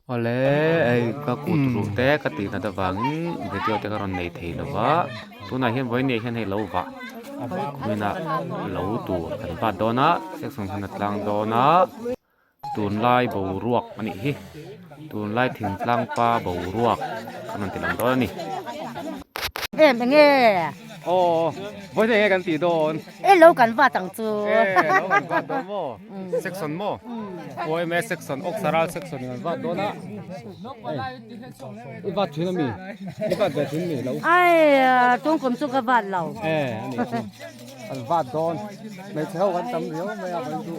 Awle hei ka kut ruh te ka tih nat avangin video te ka rawn nei thei lo va tunah hian vawiin ah hian hei lo vah kuminah lo tur kan vat dawn a section khan a tlang dawn a tunlai boruak a nih hi tunlai thingtlang pa boruak kan rawn ti lang dawn a ni. Em enge? Aw vawiin enge kan tih dawn? E lo kan vat ang chu. E lo kan vat dawn maw? Section maw? OMA section Oxaral section in an vat dawn a. I vat thin ami? I vat ve thin mi lo? Ai tung kum chu ka vat lo. E ani chu. An vat dawn. Hmeichhe ho kan tam riau mai a vawiin chu.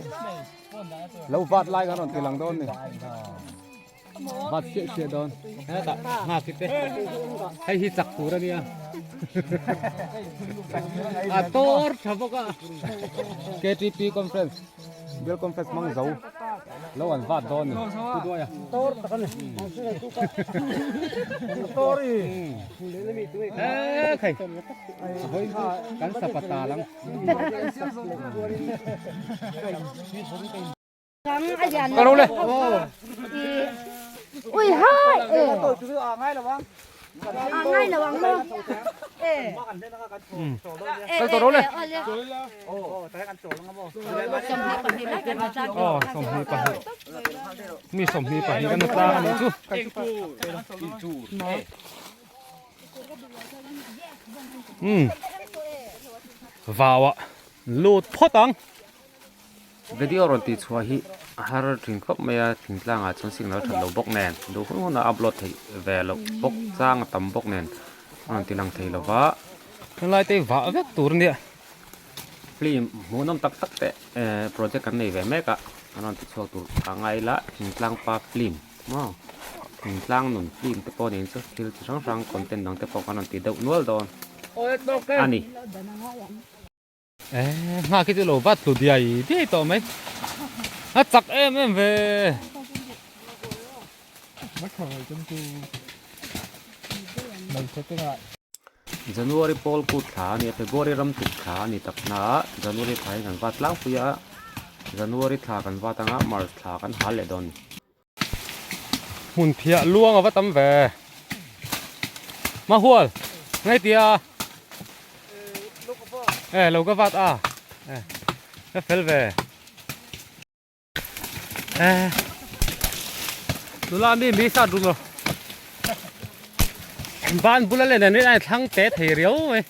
Lo vat lai kan rawn ti lang dawn ni. Vat chiah chiah dawn. Hetah nghak hi te. Hei hi chak tur a nia. A tor tha bawk a. KTP conference Bial conference hmang zo lo an vat dawn ni. Tu duai a. Tor tak a ni. Tor i. E khai. Vawiin chu kan sapata lang. Ka ro le. Ui hai. A ngai lo ang maw. Kal tawh ro le. Aw 22 mi 22 kan tlang a nih chu. Umm vau ah lut phawt ang. Video rawn tih chhuah hi a har thin khawp mai a, thingtlang ah chuan signal that lo bawk nen duh hun hun a upload theih ve loh bawk chang a tam bawk nen a rawn ti lang thei lo va. Helai te hi vah vek tur a nia. Film hmuhnawm tak tak te eh project kan nei ve mek a, an rawn ti chhuak tur a ngai ila thingtlang pa film maw thingtlang nun film te pawh nen chu thil chi hrang hrang content dang te pawh kan rawn ti deuh nual dawn a ni. Eh, nghak hi chu lo vat tlu diai diai tawh mai. A chak em em ve. January pawl kut thla a ni a, February ram tuk thla a ni tak hna a, January thla hi kan vat tlangpui a, January thla kan vat anga March thla kan hal leh dawn a ni. Hmun phiah luang a va tam ve. Mahual, ngai tia. E, lo ka vat a. E, ka fel ve. E, nula mi mi sat rum lo. Ban bula le nen ai thlang te thei riau mai.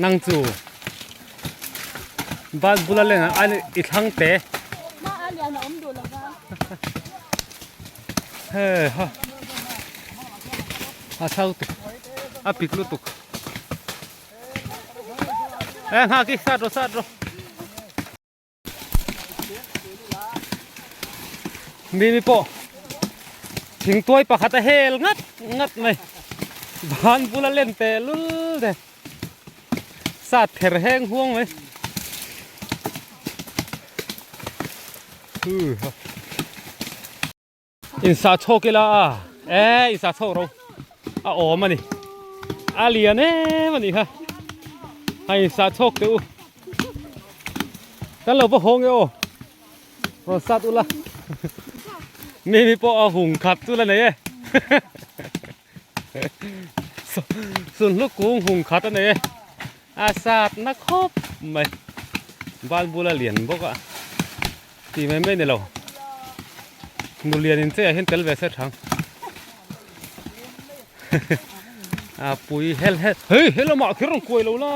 Nang chu ban bula len ah an i thlang te. He ha a chau tuk a pik lutuk e nghak i sat rawh sat rawh. Mimi pawh thingtuai pakhat a hel ngat ngat mai van bula len teh lul te sat ther heng huang mai Insa chhawk ila a e insa chhawk ro a awm a ni a lian em a nih kha a insa chhawk teh u kan lo va hawng e aw rawn sat ula mi mi pawh a hung khat chu la nei e sunhlu kung hung khat a nei e a sat na khawp mai ban bula lian bawk a. Tih mai mai ni lo. Nu lian in cheiah hian tel ve se thang. A pui hel hel. Hei he lamah kher rawn kuai lo la.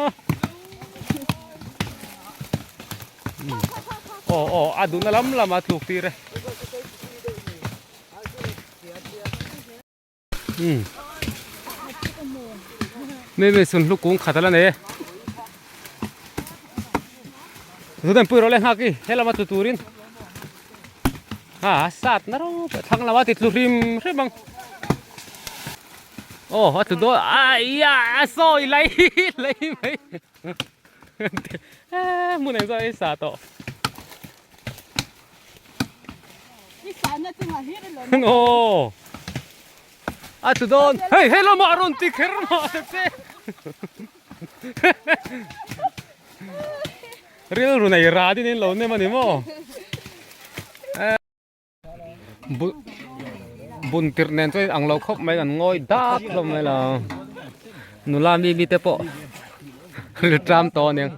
Aw aw a duhna lam lamah tluk tir e. Mi mi sun hlu kung khat a la nei e chu pui rawh le nghak i he lama tlu turin a sat na ro thlang lama ti tlu hrim hrim ang aw a tlu dawn aiya a sawi lai lai mai hmun eng zawh ei sa tawh. Aw a tlu dawn hei he lamah a rawn ti kher mah ta che rilru nei ra din in lo nem a ni maw. Bun tirh nen chuan in ang lo khawp mai an ngawi dak hlawm mai lo nula mi mi te pawh ri tram tawh aniang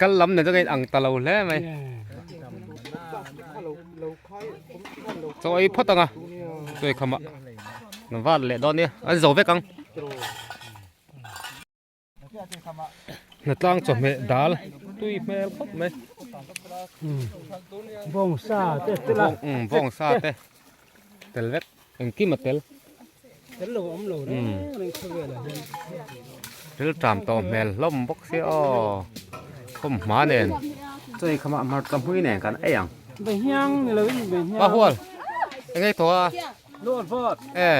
kal lam nen chuan in ang ta lo hle mai chaw ei phawt ang a chaw ei kham ah vat leh dawn nia an zo vek ang. Hnatlang chawhmeh dal tui hmel khawp mai bawngsa te tel a bawngsa te tel vek engkim a tel tel lo awm lo reng reng khawvel ah hian thil ṭam tawh hmel hlawm bawk sia aw khawmhma nen chaw khama hmarcha hmui nen kan ei ang behiang ni lo in behiang pa hual eng ei tawh a lawn vat e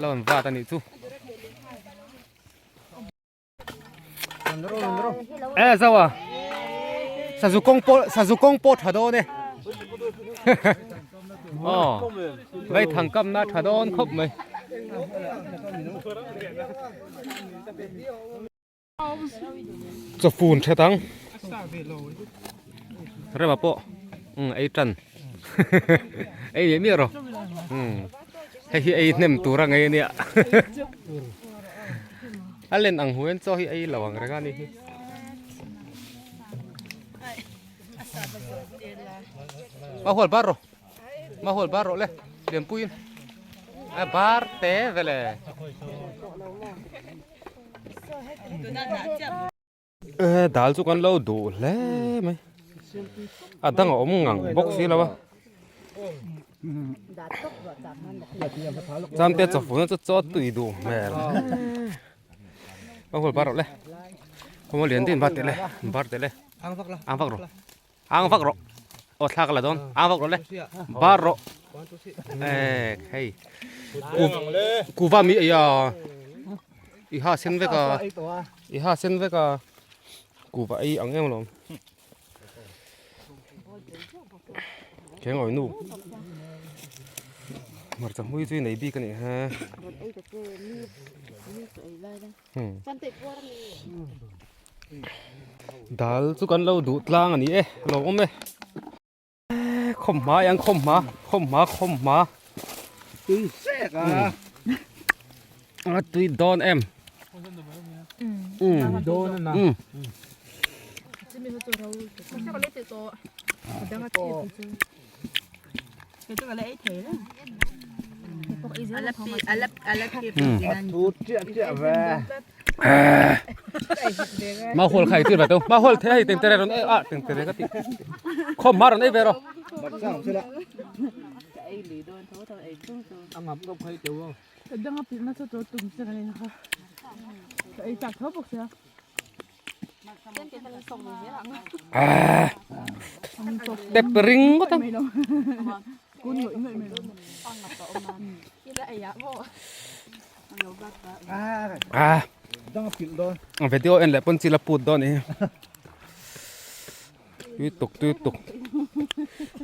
lawn vat a nih chu. E zawa sazu kawng pawh sazu kawng pawh tha dawn e aw vai thang kam na tha dawn khawp mai chawfun tha tang rema pawh ei tan ei miah miah rawh hei hi ei hnem tur a ngei ania a len ang huan chaw hi ei lo ang reng a ni hi ma hual bar rawh ma hual bar rawh le lianpuiin a bar te vele Dal chu kan lo duh hle mai a dang a awm ngang bawk si lo a chante chawfun chu chaw tui duh hmel a hual bar rawh le kawng a lian deuhin bar teh le bar teh le ang vak rawh ang vak rawh aw thla ka la dawn ang vak rawh le bar rawh eh hei kuva mi ei a i ha sen vek a i ha sen vek a kuva ei ang em alawm keng awi nu hmarcha hmui chu i nei bik a nih ha Dal chu kan lo duh tlang a ni e a lo awm e khawmhma ang khawmhma khawmhma khawmhma tui sek a a tui dawn em dawn a na Ma hual khai tir ve teu ma hual the hei teng tere ron a teng tere ka ti khom ma ron ei ve ro tep ring ngawt ang a video en leh pawn chil a put dawn e tui tuk tui tuk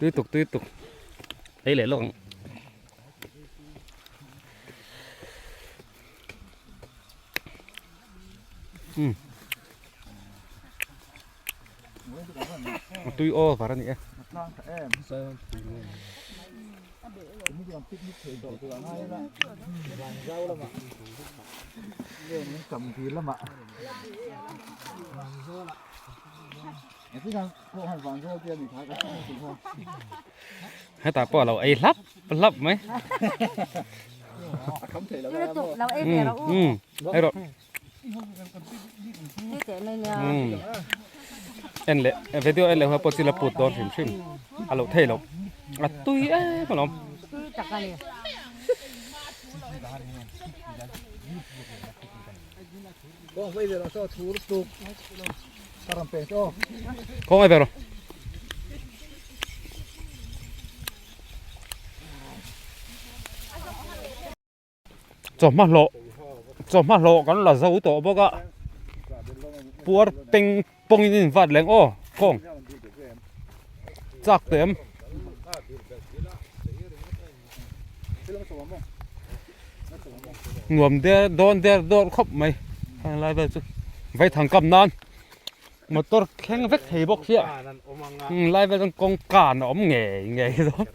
tui tuk tui tuk ei leh lawk ang. A tui over a ni e. Hetah pawh a lo ei hlap hlap mai. Ei rawh. En leh video en leh hunah pawh chil a put dawn hrim hrim a loh theih loh a tui em alawm. Kawng ei ve rawh. Chawhma hlawh chawhma hlawh kan la zo tawh bawk a puar peng pawng in in vat leng aw kawng chak teh em nuam der dawn der dawr khawp mai heng lai vel chu vaithang kam nan. Motor thleng vek thei bawk sia. Umm lai vel chuan kawngkan a awm ngei ngei dawn.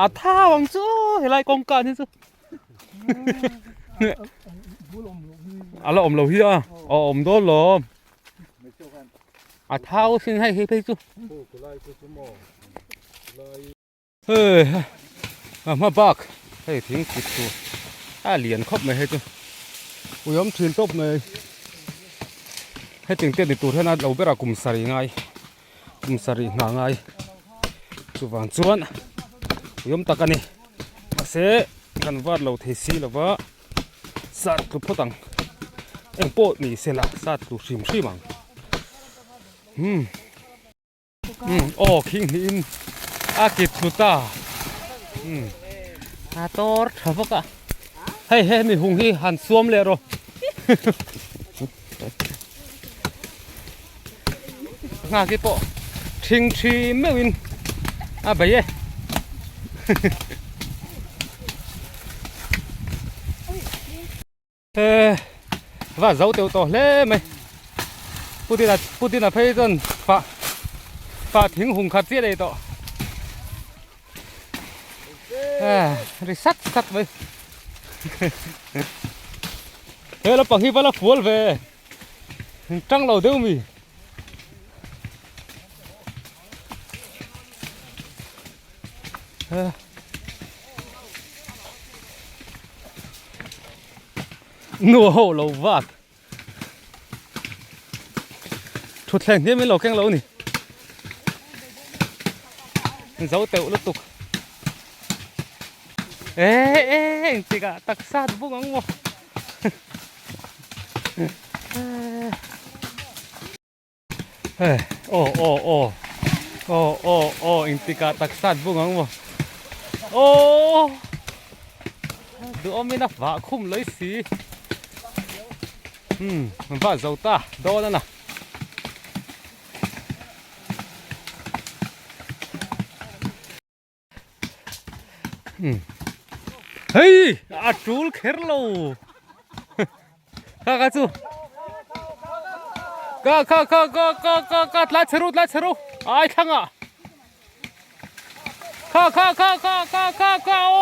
A thau ang chu helai kawngkan hi chu. A la awm lo hi a, a awm dawn lo. A thau sin hei hei phei chu. Hei a hma bak hei thing kut tur a lian khawp mai hei chu ui awm thin tawp mai hetiang te ni tur hian a lo berah kum sarih ngai kum sarih nghah ngai chuvang chuan ui awm tak a ni mahse kan vat lo thei si lova sat tlu phawt ang engpawh ni sela sat tlu hrim hrim ang umm. Umm aw khing hnihin a kit thlu ta umm a tor tha bawk a hei hemi hung hi han suam leh rawh nghak hi pawh thing thi meuhin a bei e He va zo teuh tawh hle mai Putin Putin a phei chuan fah fah thing hung khat chiah nei tawh ri sat sat mai he lampang hi va la fual ve tang lo deuh mi. Nu ho lo vat thutthleng hniam in lo keng lo ni zo teuh lutuk e e engtik ah taksa bung ang maw Hei aw aw aw aw aw aw engtikah taksa an bung ang maw aw duhawmin a vah khum lawi si umm an vah zo ta dawn a na Hei a tul kher lo kha kha chu ka kha kha ka ka ka ka tla chhe ru tla chhe ru ai thlang ah kha kha kha kha kha kha kha aw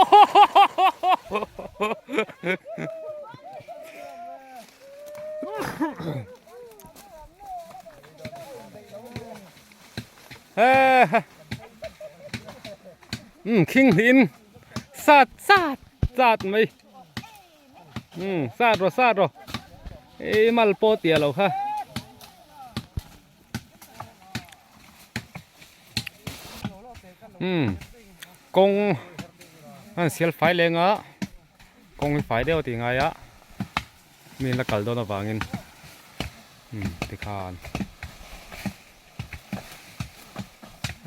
Umm khing hliin sat sat sat mai umm sat rawh sat rawh ei mal pawh tia lo kha umm kawng an sial fai leng a kawng hi fai deuh a tih ngai a mi an la kal dawn avangin umm tikhan.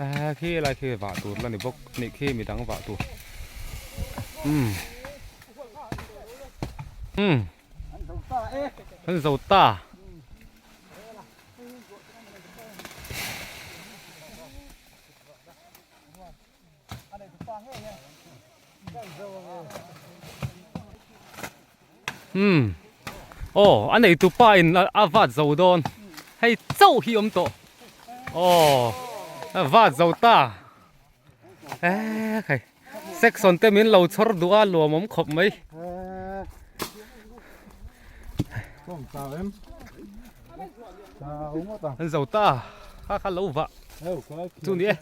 Ehh khi lai khi vah tur la ni bawk anih khi midang vah tur umm umm an zo ta Umm aw a nei tupa in a vat zo dawn hei chauh hi awm tawh aw a vat zo ta ekhai section te min lo chhawr duh a luam awm khawp mai an zo ta kha kha lo vah chu ni e.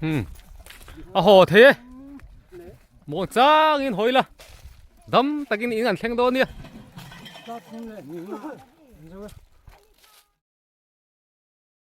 Hmm. A haw thei e. Muang changin hawi la. Dam takin in an thleng dawn nia.